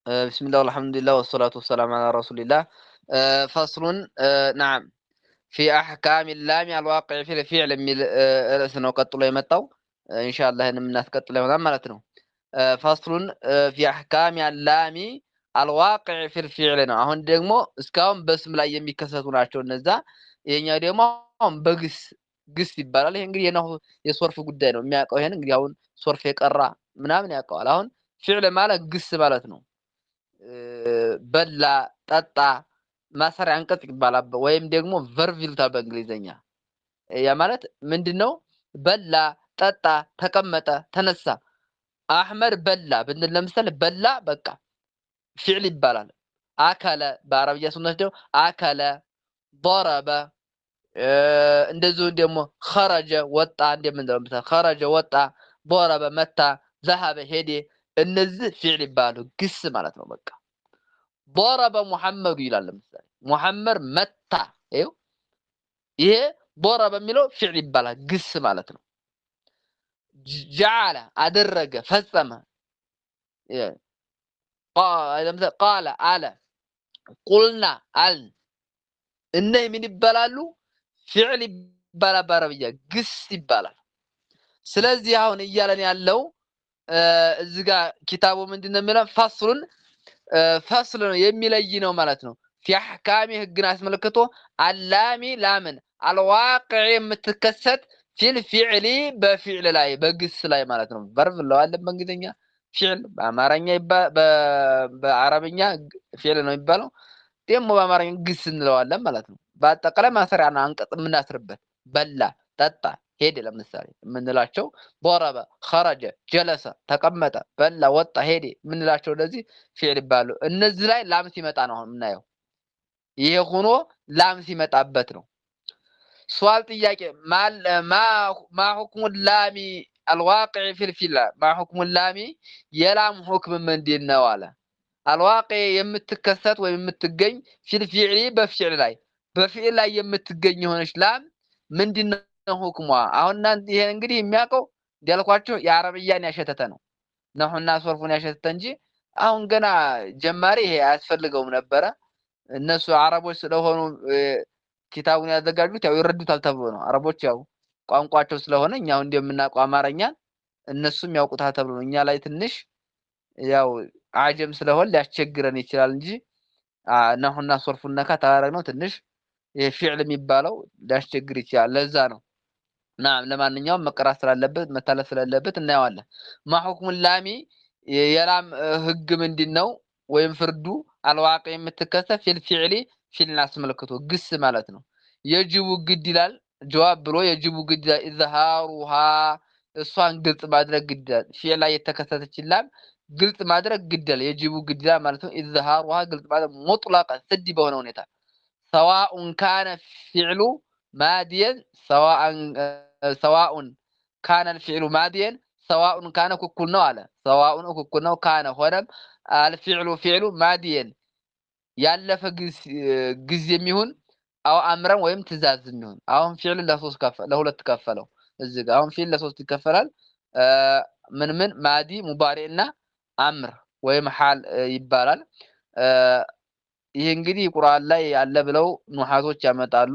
ብስሚላህ አልሐምዱሊላህ ወሰላቱ ወሰላም አላ ረሱሊላህ። ፈስሉን نعم في أحكام اللام الواقع في الفعل የሚል ርዕስ ነው ቀጥሎ የመጣው። ኢንሻአላህ ይህን የምናስቀጥለው ይሆናል ማለት ነው። فصل في أحكام اللام الواقع في الفعل ነው። አሁን ደግሞ እስካሁን በስም ላይ የሚከሰቱ ናቸው እነዛ። ይሄኛው ደግሞ አሁን በግስ ግስ ይባላል። ይሄ እንግዲህ የነሁ የሶርፍ ጉዳይ ነው የሚያውቀው። ይሄን እንግዲህ አሁን ሶርፍ የቀራ ምናምን ያውቀዋል። አሁን فعل ማለት ግስ ማለት ነው። በላ፣ ጠጣ ማሰሪያ አንቀጽ ይባላል፣ ወይም ደግሞ verb ይሉታል በእንግሊዘኛ። ያ ማለት ምንድነው? በላ፣ ጠጣ፣ ተቀመጠ፣ ተነሳ። አህመድ በላ ብንል ለምሳሌ በላ በቃ فعل ይባላል። أكل በአረብያ ስንወስደው أكل፣ ضرب፣ እንደዚሁ ደግሞ خرج ወጣ እንደምንለው ለምሳሌ خرج ወጣ፣ ضرب መታ፣ ذهب ሄደ። እነዚህ فعل ይባላሉ፣ ግስ ማለት ነው። በቃ ضرب ሙሐመዱ ይላል ለምሳሌ ሙሐመድ መታ። ይኸው ይሄ ضرب የሚለው فعل ይባላል፣ ግስ ማለት ነው። جعل አደረገ፣ ፈጸመ። ለምሳሌ قال አለ፣ قلنا አልን። እነዚህ ምን ይባላሉ? فعل ይባላል፣ በአረብያ ግስ ይባላል። ስለዚህ አሁን እያለን ያለው እዚህ ጋር ኪታቡ ምንድን ነው የሚለው? فصل فصل ነው የሚለይ ነው ማለት ነው። في أحكام ህግን አስመልክቶ اللام ላምን الواقع የምትከሰት في الفعل በ فعل ላይ በግስ ላይ ማለት ነው። verb እንለዋለን በእንግሊዝኛ فعل፣ በአማርኛ በአረብኛ فعل ነው የሚባለው፣ ደግሞ በአማርኛ ግስ እንለዋለን ማለት ነው። በአጠቃላይ ማሰሪያ አንቀጽ የምናስርበት በላ፣ ጠጣ፣ ሄደ ለምሳሌ የምንላቸው ضرب፣ خرج፣ جلس፣ ተቀመጠ፣ በላ፣ ወጣ፣ ሄደ የምንላቸው እነዚህ فعل ይባላሉ። እነዚህ ላይ ላም ሲመጣ ነው አሁን የምናየው። ይሄ ሆኖ ላም ሲመጣበት ነው። سؤال ጥያቄ ما حكم اللام الواقع في الفعل ما حكم اللام የላም حكم ምንድን ነው አለ። الواقع የምትከሰት ወይም የምትገኝ في الفعل በ فعل ላይ በ فعل ላይ የምትገኝ የሆነች ላም ምንድን ነው ሁክሟ? አሁን እናንተ ይሄን እንግዲህ የሚያውቀው እንዳልኳቸው የአረብያን ያሸተተ ነው ነሁና ሶርፉን ያሸተተ እንጂ አሁን ገና ጀማሪ ይሄ አያስፈልገውም ነበረ። እነሱ አረቦች ስለሆኑ ኪታቡን ያዘጋጁት ያው ይረዱታል ተብሎ ነው። አረቦች ያው ቋንቋቸው ስለሆነ እኛ አሁን እንደምናውቀው አማርኛን እነሱም ያውቁታል ተብሎ ነው። እኛ ላይ ትንሽ ያው عجم ስለሆን ሊያስቸግረን ይችላል እንጂ ነሁና ሶርፉን ነካ ታደረግነው ትንሽ ይሄ فعل የሚባለው ሊያስቸግር ይችላል። ለዛ ነው። نعم ለማንኛውም መቀራት ስላለበት መታለፍ ስላለበት እናየዋለን። ما حكم اللام የላም ህግ ምንድን ነው ወይም ፍርዱ? الواقع የምትከሰት في الفعل فعل ን አስመልክቶ ግስ ማለት ነው። يجب ግድ ይላል جواب ብሎ يجب ግድ ይላል። إظهارها እሷን ግልጽ ማድረግ ግድ ይላል። فعل ላይ የተከሰተች ላም ግልጽ ማድረግ ግድ ይላል። يجب ግድ ይላል ማለት ነው። إظهارها ግልጽ ማድረግ مطلقا ስድ በሆነ ሁኔታ سواء كان الفعل ماضيا سواء كان الفعل ماضيا سواء كان እኩል ነው አለ። سواء እኩል ነው كان ሆነም الفعل فعل ኡ ماضيا ያለፈ ጊዜ የሚሆን أو أمرا ወይም ትእዛዝ የሚሆን። አሁን فعل ለሶስት ለሁለት ከፈለው እዚህ ጋር አሁን فعل ለሶስት ይከፈላል። ምን ምን ماضي፣ مضارع እና أمر ወይም حال ይባላል። ይህ እንግዲህ ቁርአን ላይ ያለ ብለው ኑሐቶች ያመጣሉ።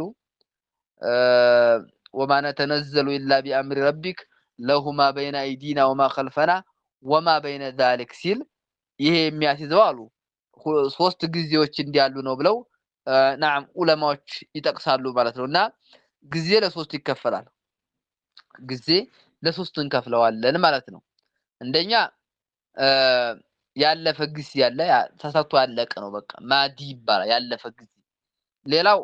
وما نتنزل إلا بأمر ربك له ما بين أيدينا وما خلفنا وما بين ذلك ሲል ይሄ የሚያስይዘው አሉ ሶስት ጊዜዎች እንዲያሉ ነው ብለው نعم ዑለማዎች ይጠቅሳሉ ማለት ነው። እና ጊዜ ለሶስት ይከፈላል። ጊዜ ለሶስት እንከፍለዋለን ማለት ነው። አንደኛ ያለፈ ጊዜ ያለ ተሰርቶ ያለቀ ነው፣ በቃ ماضي ይባላል ያለፈ ጊዜ። ሌላው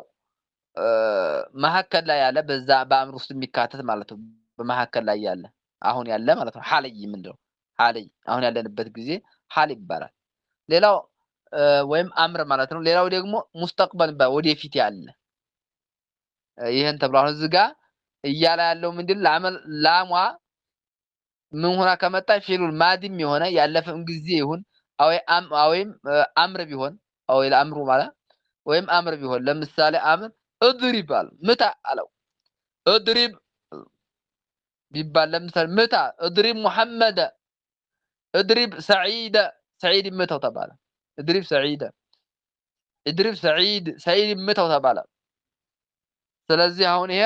መሀከል ላይ ያለ በዛ በ أمر ውስጥ የሚካተት ማለት ነው። በመሀከል ላይ ያለ አሁን ያለ ማለት ነው። حالي ምንድነው? حالي አሁን ያለንበት ጊዜ حال ይባላል። ሌላው ወይም أمر ማለት ነው። ሌላው ደግሞ مستقبل ይባላል፣ ወደፊት ያለ። ይሄን ተብሎ አሁን እዚህ ጋር እያለ ያለው ምንድን ላሟ ምን ሆና ከመጣ فعل ماضي ም የሆነ ያለፈም ጊዜ ይሁን ወይም أمر ቢሆን أو الأمر ማለት ወይም أمر ቢሆን ለምሳሌ أمر اضرب አለ ምታ አለው። اضرب ቢባል ለምሳሌ ምታ اضرب ሙሐመደ اضرب ሰዒደ ሰዒድ ምታው ተባለ። اضرب سعيدا اضرب سعيد ሰዒድ ምተው ተባለ። ስለዚህ አሁን ይሄ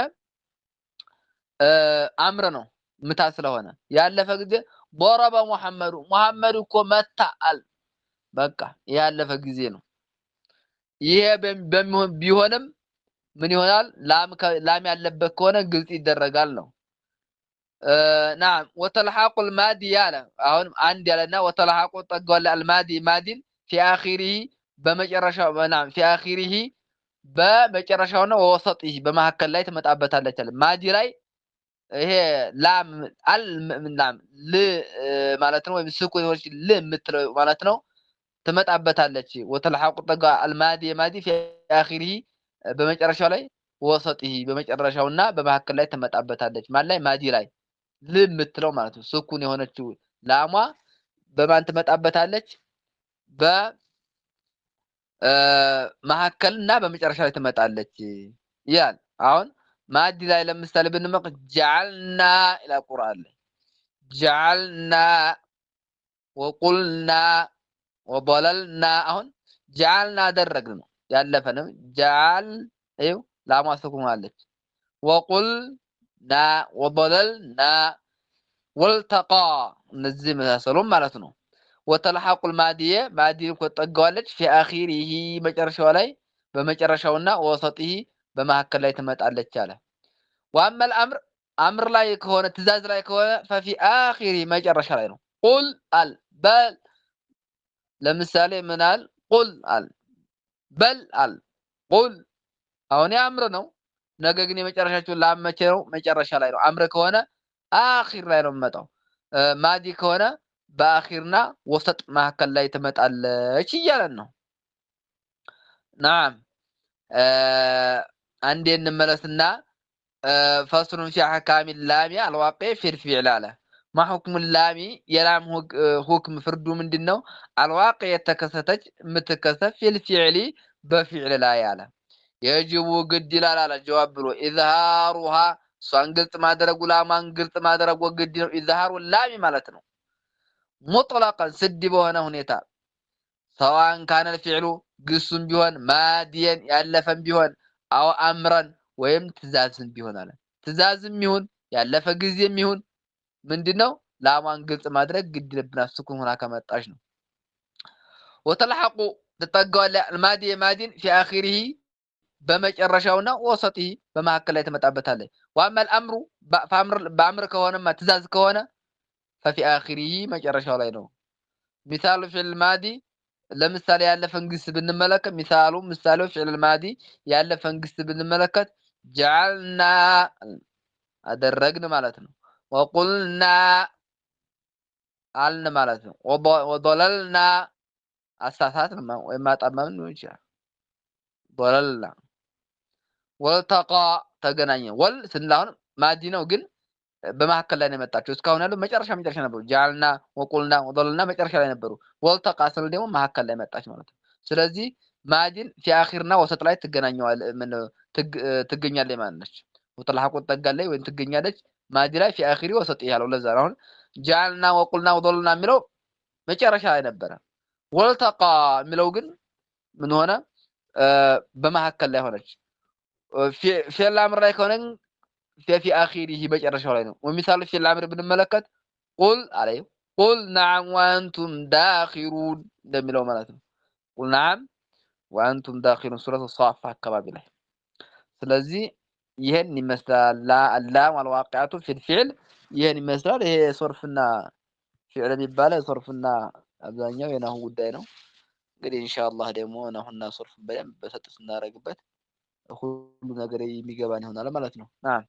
أمر ነው ምታ ስለሆነ ያለፈ ጊዜ ضرب محمد ሙሐመድ እኮ መታ አል በቃ ያለፈ ጊዜ ነው። ይሄ በሚሆን ቢሆንም ምን ይሆናል? ላም ያለበት ከሆነ ግልጽ ይደረጋል ነው። نعم وتلحق الماضي ያለ አሁን አንድ ያለና وتلحق ጠጋዋል الماضي ማዲን في آخره በመጨረሻው نعم في آخره በመጨረሻውና ووسطه በመካከል ላይ ትመጣበታለች አለ። ማዲ ላይ ይሄ ላም አል نعم ል ማለት ነው፣ ወይም ስኩን የሆነች ል የምትለው ማለት ነው ትመጣበታለች። وتلحق ጠጋ الماضي ማዲ في آخره በመጨረሻው ላይ ووسطه በመጨረሻውና በመካከል ላይ ትመጣበታለች። ማን ላይ? ማዲ ላይ ል የምትለው ማለት ነው። ስኩን የሆነችው ላሟ በማን ትመጣበታለች? በመካከልና በመጨረሻ ላይ ትመጣለች ይላል። አሁን ማዲ ላይ ለምሳሌ ብንመቅ جعلنا ይላል ቁርአን ላይ جعلنا وقلنا وضللنا። አሁን جعلنا አደረግን ነው ያለፈ ነው። جعل ይኸው ላሟ ስኩን አለች። وقلنا وضللنا والتقى እነዚህ የመሳሰሉም ማለት ነው። وتلحق الماضي ማዲ እኮ ትጠጋዋለች في آخره መጨረሻው ላይ በመጨረሻውና ووسطه በመካከል ላይ ትመጣለች አለ። وأما الأمر أمر ላይ ከሆነ ትእዛዝ ላይ ከሆነ ففي آخره መጨረሻ ላይ ነው። قل አል በል ለምሳሌ ምን አል قل አል በል አል قل አሁን أمر ነው። ነገር ግን የመጨረሻቸው ላም መቼ ነው? መጨረሻ ላይ ነው። أمر ከሆነ آخر ላይ ነው የሚመጣው። ማዲ ከሆነ በአኺርና ወሰጥ መካከል ላይ ትመጣለች እያለን ነው። نعم አንዴ እንመለስና فصل في أحكام اللام الواقع في الفعل አለ። ما حكم اللام የላም ሁክም ፍርዱ ምንድን ነው? الواقع የተከሰተች የምትከሰት في الفعل በፊዕል ላይ አለ። يجب ግድ ይላል አለ ጀዋብ ብሎ إظهارها እሷን ግልጽ ማድረጉ ላሟን ግልጽ ማድረጉ ግድ ነው። إظهار اللام ማለት ነው። مطلقا ስድ በሆነ ሁኔታ سواء كان الفعل ግሱም ቢሆን ماضيا ያለፈም ቢሆን أو أمرا ወይም ትእዛዝም ቢሆን አለ። ትእዛዝም ይሁን ያለፈ ጊዜም ይሁን ምንድነው ላሟን ግልጽ ማድረግ ግድ ይለብናል። ስኩን ሆና ከመጣች ነው። وتلحق ትጠጋዋለህ الماضي ማዲን في آخره በመጨረሻውና وسطه በመካከል ላይ ትመጣበታለች። وأما الأمر በአምር ከሆነማ ትእዛዝ ከሆነ ففي آخره መጨረሻው ላይ ነው። مثال فعل الماضي ለምሳሌ ያለፈን ግስ ብንመለከት مثال ምሳሌው فعل الماضي ያለፈን ግስ ብንመለከት جعلنا አደረግን ማለት ነው። وقلنا አልን ማለት ነው። وضللنا አሳሳትን ወይም ማጣመምን ሊሆን ይችላል። ضللنا والتقى ተገናኘ። ወል ስንል አሁን ማዲ ነው ግን በመካከል ላይ ነው የመጣቸው። እስካሁን ያለው መጨረሻ መጨረሻ ነበሩ። جعلنا وقلنا وضللنا መጨረሻ ላይ ነበሩ። والتقى ስንል ደግሞ መካከል ላይ መጣች ማለት ነው። ስለዚህ ማዲን في آخر ና وسط ላይ ትገናኘዋል ምን ትገኛለች ማለት ነች። وتلحق ትጠጋለች ወይም ትገኛለች። ማዲ ላይ في آخر وسط ያለው ለዛ ነው። አሁን جعلنا وقلنا وضللنا የሚለው መጨረሻ ላይ ነበረ። والتقى የሚለው ግን ምን ሆነ? በመካከል ላይ ሆነች። ፊዕል አምር ላይ ከሆነ في آخره መጨረሻው ላይ ነው። ومثال فعل أمر ብንመለከት قل አለ قل نعم وأنتم داخرون እንደሚለው ማለት ነው። قل نعم وأنتم داخرون ሱረቱ ሷፍ አካባቢ ላይ። ስለዚህ ይሄን ይመስላል اللام الواقعة في الفعل ይሄን ይመስላል። ይሄ ሶርፍና ፊዕል የሚባለው ሶርፍና አብዛኛው የናሁ ጉዳይ ነው። እንግዲህ ኢንሻአላህ ደግሞ ናሁና ሶርፍ በደንብ በሰጥ ስናደርግበት ሁሉ ነገር የሚገባን ይሆናል ማለት ነው። ናም